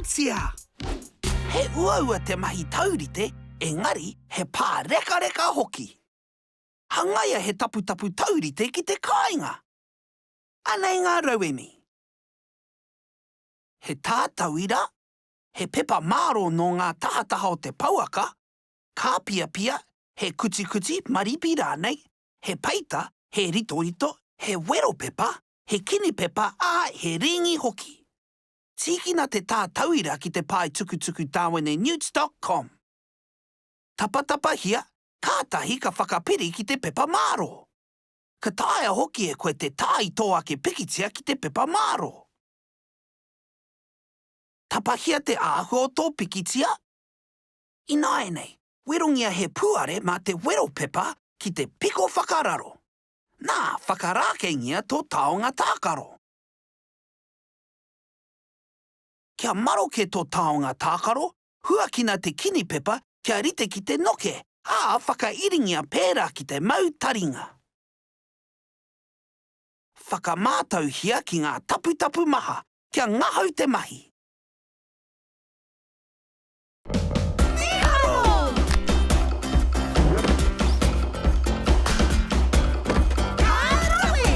pikitia! He uaua te mahi taurite, engari he pārekareka hoki. Hangaia he taputapu taurite ki te kāinga. Anei ngā rauemi. He tātauira, he pepa mārō nō ngā tahataha o te pouaka, kāpiapia, he kutikuti, maripi rānei, he peita, he ritorito, he wero pepa, he kini pepa, ā, he rīngi hoki. Tīkina te tātauira ki te pae tukutuku darwinandnewts.com. Tapatapahia, kātahi ka whakapiri ki te pepa mārō. Ka taea hoki e koe te tā i tō ake pikitia ki te pepa mārō. Tapahia te āhua o tō pikitia. Ināianei, werongia he puare mā te wero pepa ki te piko whakararo. Nā, whakarākeingia tō taonga tākaro. Kia maroke tō taonga tākaro, huakina te kini pepa kia rite ki te noke, ā, whakairingia pērā ki te mau taringa. Whakamātauhia ki ngā taputapu maha, kia ngahau te mahi. Mīharo! Ka rawe!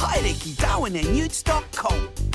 Haere ki darwinandnewts.com.